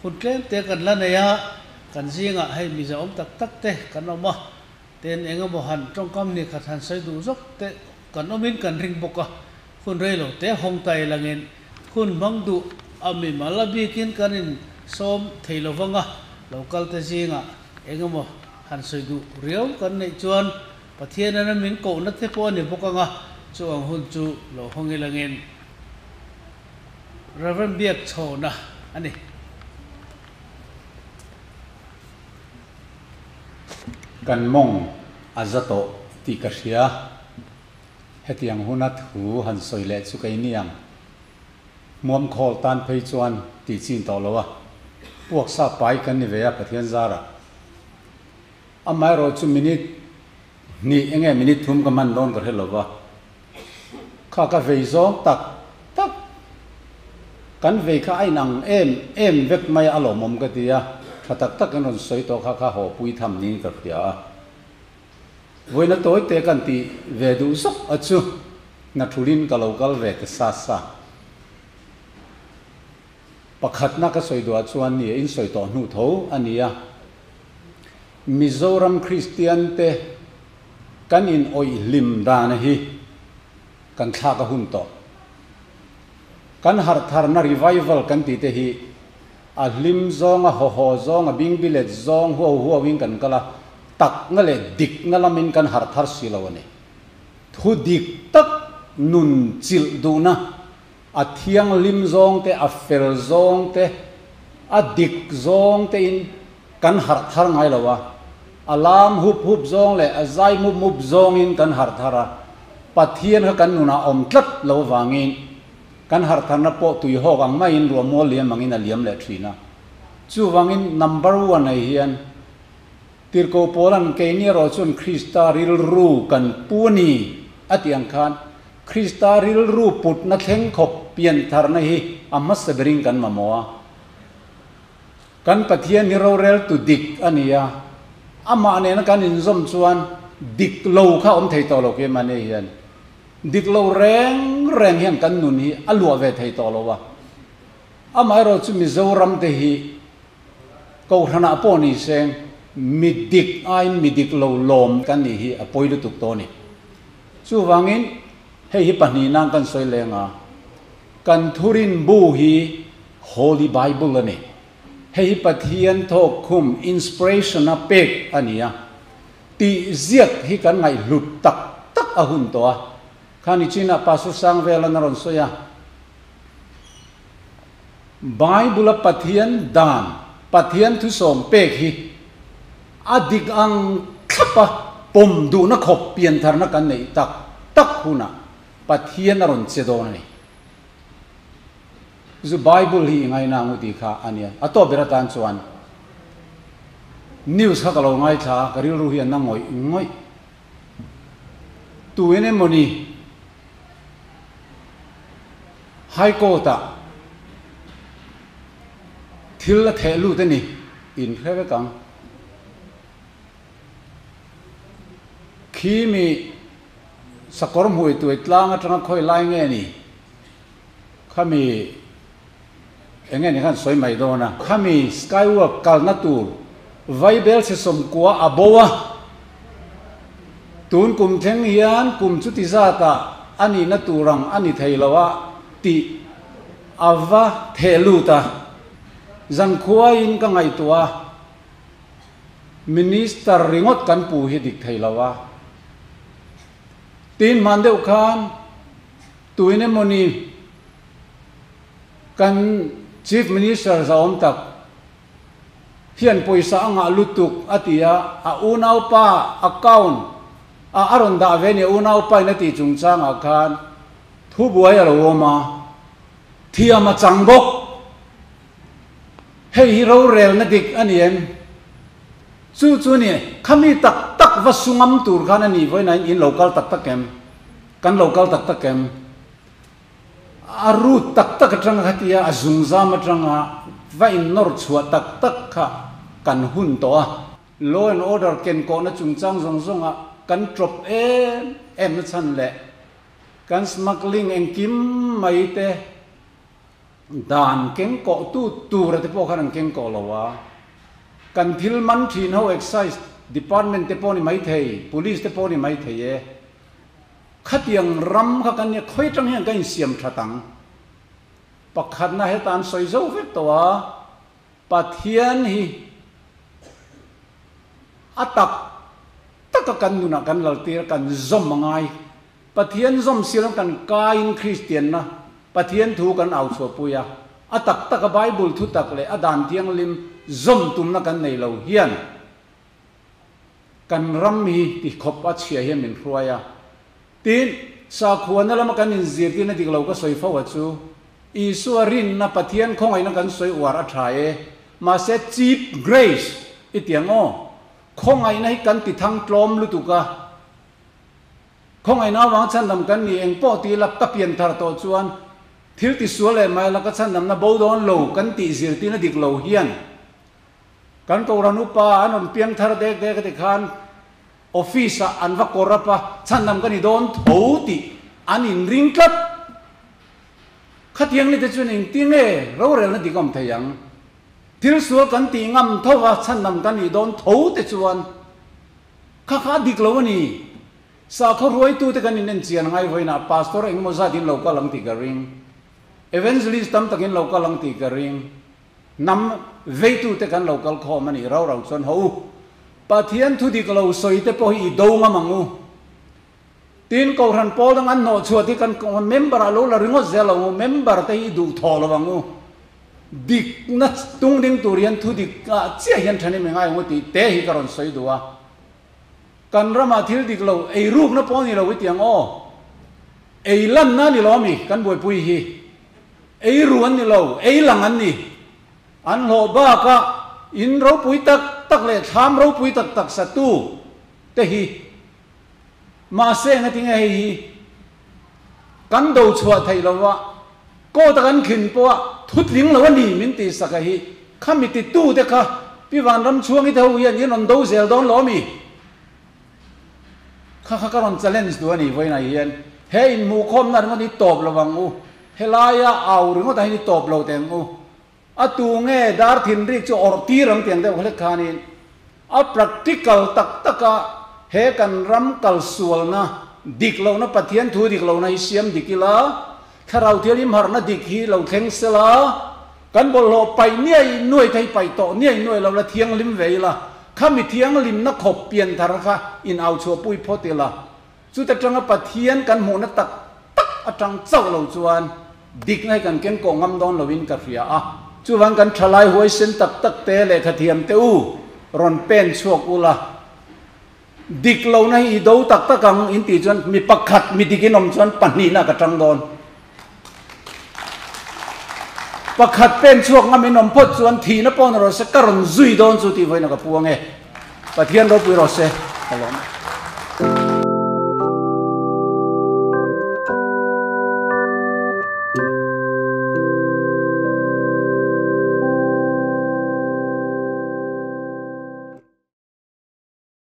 Hun tlem te kan la nei a, kan zingah hei miza awm tak tak te kan awm a, ten eng emaw han tawngkam ni khat han sawi duh zawk te kan awmin kan ring bawk a, hun rei lo te hawng tai langin hun hmang duh a mimal a bikin kan in sawm thei lo vang a, lo kal te zingah eng emaw han sawi duh riau kan neih chuan Pathian an a min kohna te pawh a ni bawk ang a, chu ang hun chu lo hawng ilangin Rev. Biakchhawna a ni. Kan mawng a za tawh tih ka hria. Hetiang huna thu han sawi leh chu kei ni ang. Hmuam khawl tan phei chuan tih chin tawh lo a. Puaksa pai kan ni ve a Pathian zarah. Amaherawh chu minute hnih enge minute thum ka hman dawn ka hre lo va. Kha ka vei zawng tak tak kan vei kha a inang em em vek mai a lawmawm ka ti a, tha tak tak in rawn sawi tawh kha kha haw pui tham niin ka hria a. Vawiina tawi te kan tih ve duh zawk a chu hna thulin ka lo kal ve ta sa sa. Pakhatna ka sawi duhah chuan ni a insawi tawh hnu tho a ni a. Mizoram Kristian te kan in awih hlim dan hi kan thlak a hun tawh. Kan harh tharna revival kan tih te hi a hlim zawng, a hawhaw zawng, a bingbilet zawng huau huau in kan kal a, takna leh dikna lamin kan harh thar si lo a ni. Thu dik tak nun chilh duhna A thianghlim zawng te, a fel zawng te, a dik zawng te in kan harh thar ngai lo a, a lam hup hup zawng leh a zai mup mup zawng in kan harh thar a, Pathian kha kan nunah awm tlat lo vangin kan harh tharna pawh tui hawk ang maiin ruah mual liam angin a liam leh thin a. Chuvangin number one ai hian Tirhkoh Paula'n keini erawh chuan Krista rilru kan pu a ni a tih ang khan Krista rilru putna thleng khawp piantharna hi a hmasa berin kan mamawh a. Kan Pathian hi roreltu dik a ni a, amah nena kan inzawm chuan dik lo kha awm thei tawh lo keimahni hian. Dik lo reng reng hian kan nun hi a luah ve thei tawh lo a. Amaherawh chu Mizoram te hi Kohhranah pawh ni se, mi dik aiin mi dik lo lawm kan nih hi a pawi lutuk tawh a ni. Chuvangin, hei hi pahnihna kan sawi leng a, kan thurin bu hi Holy Bible a ni. Hei hi Pathian thawkkhum, inspiration, a pek a ni a. Tih ziak hi kan ngaihhlut tak tak a hun tawh a. Khani chinah Pastor Sangvelan a rawn sawi a. Bible-a Pathian dan, Pathian thusawm pek hi a dik ang thlapa pawm duhna khawp piantharna kan neih tak tak hunah Pathian a rawn che dawn a ni. Zu Bible hi i ngaina ang u tih kha a nia. A tawp ber atan chuan news kha ka lo ngaithla a, ka rilru hi a na ngawih ngawih. Tu en emaw ni? High Court ah thil a theh lut a ni, in hre vek ang. Khi mi sakawr hmui tuai tlang atanga khawi lai nge ni? Khami eng nge ni khan sawi mai dawn a. Khami Skywalk kalna tur Vaibel chhe sawmkua a bo a. Tun kum thleng hian kum chuti zatah a nihna tur ang a ni thei lo a tih a va theh lut a. Zankhuaiin ka ngaihtuah a, Minister ringawt kan pu hi dik thei lo a. Tin hman deuh khan tuin emawni kan Chief Minister zahawm tak hian pawisa a ngah lutuk a ti a, a unaupa account ah a rawn dah ve ni, a unaupa in a tih chungchangah khan thubuai a lo awm a, thiam a chang bawk. Hei hi rorelna dik a ni em? Chu chu ni, khami tak tak va sungam tur khan a nih vawiin in lo kal tak tak em? Kan lo kal tak tak em? A root tak tak atanga khatia a zungzam atanga va innawr chhuah tak tak kha kan hun tawh a. Law and order kenkawhna chungchang zawng zawnga kan tawp em em na chhan leh kan smuggling engkim mai te. Dan keng kawh tu tur a te pawh khan an keng kawh lo a, kan thil man thin ho Excise Department te pawh ni mai thei, Police te pawh ni mai thei e. Khatiang ram kha kan nia khawi atang hian kan insiam that ang. Pakhatna heta an sawi zo vek tawh a, Pathian hi a tak taka kan nunah kan laltir kan zawm a ngai. Pathian zawm siam kan kaiin Kristianna Pathian thu kan au chhuahpui a, a tak taka Bible thu tak leh a dan thianghlim zawm tumna kan nei lo hian kan ram hi ti khawp a chhia hian min hruai a. Tin, sakhuana lama kan inzirtirna dik lo ka sawi fo a chu, Isua rinna Pathian khawngaihna kan sawi uar a tha e, mahse cheap grace i ti ang aw, khawngaihna hi kan ti thang tlawm lutuk a, Khawngaihna avang chhandam kan ni eng pawh ti ila ka pian thar tawh chuan thil ti sual leh mai ila ka chhandamna bo dawn lo kan tih zirtirna dik lo hian kan Kohhran upa an rawn piang thar dek dek a ti khan office ah an va kawr up a chhandam ka ni dawn tho tih an inring tlat. Khatiang ni te chuan engtinge rorelna dik awm thei ang? Thil sual kan tih ngam tho a chhandam kan nih dawn tho te chuan Kha kha a dik lo a ni. Sakhaw hruaitute kan inen chian ngai vawiinah Pastor engemaw zat in lo kal ang tih ka ring. Evangelist tam takin lo kal ang tih ka ring. Hnam veitute kan lo kal khawm a nih rau rau chuan haw u. Pathian thu dik lo sawi te pawh hi i do ngam ang u. Tin, Kohhran pawl dang an hnawh chhuah hi kan member ah lo la ringawt zel ang u. Member te hi i duh thawh lo ang u. Dikna tung ding tur hian thu dik ah chiah hian thanim i ngai ang u tih te hi ka rawn sawi duh a. Kan ramah thil dik lo ei rukna pawh a ni lo i ti ang aw. Ei lanna a ni lo ami kan buaipui hi. Ei ru an ni lo, ei lang an ni. An hlawh bakah in ropui tak tak leh thlam ropui tak tak satu te hi Mahse engatinge hei hi kan do chhuah theih lo a, court a kan khin pawh a thutling lo a ni min tih sak a hi khami titu te kha Pi Vanramchhuangi te ho hian in rawn do zel dawn lo a mi? Kha kha ka rawn challenge duh a ni vawiinah hian he inhmuhkhawmna ringawt hi tawp lo ang u, helaia au ringawt ah hian i tawp lo teh ang u. A tu nge dar thinrik chu awrh tir ang tiang deuh hlek khanin a practical tak taka he kan ram kalsualna dik lohna Pathian thu dik lohna hi siam dik ila, Thlarau Thianghlim harhna dik hi lo thleng sela, kan bawlhhlawh paih niai nuai thei paih tawh niai nuai lo la thianghlim ve ila, khami thianghlimna khawp pianthar kha in au chhuahpui phawt ila, Chuta tanga Pathian kan hmuhna tak tak atang chauh lo chuan dikna hi kan keng kawh ngam dawn loin ka hria a. Chuvang kan thalai huaisen tak tak te lehkha thiam te u rawn pen chhuak ula, dik lohna hi i do tak tak ang in tih chuan mi pakhat mi dik in awm chuan pahnihna ka tang dawn. Pakhat pen chhuak ngam in awm phawt chuan thihna pawh ni rawh se ka rawn zui dawn chu tih vawiin ka puang e. Pathian ropui rawh se ka lawm e.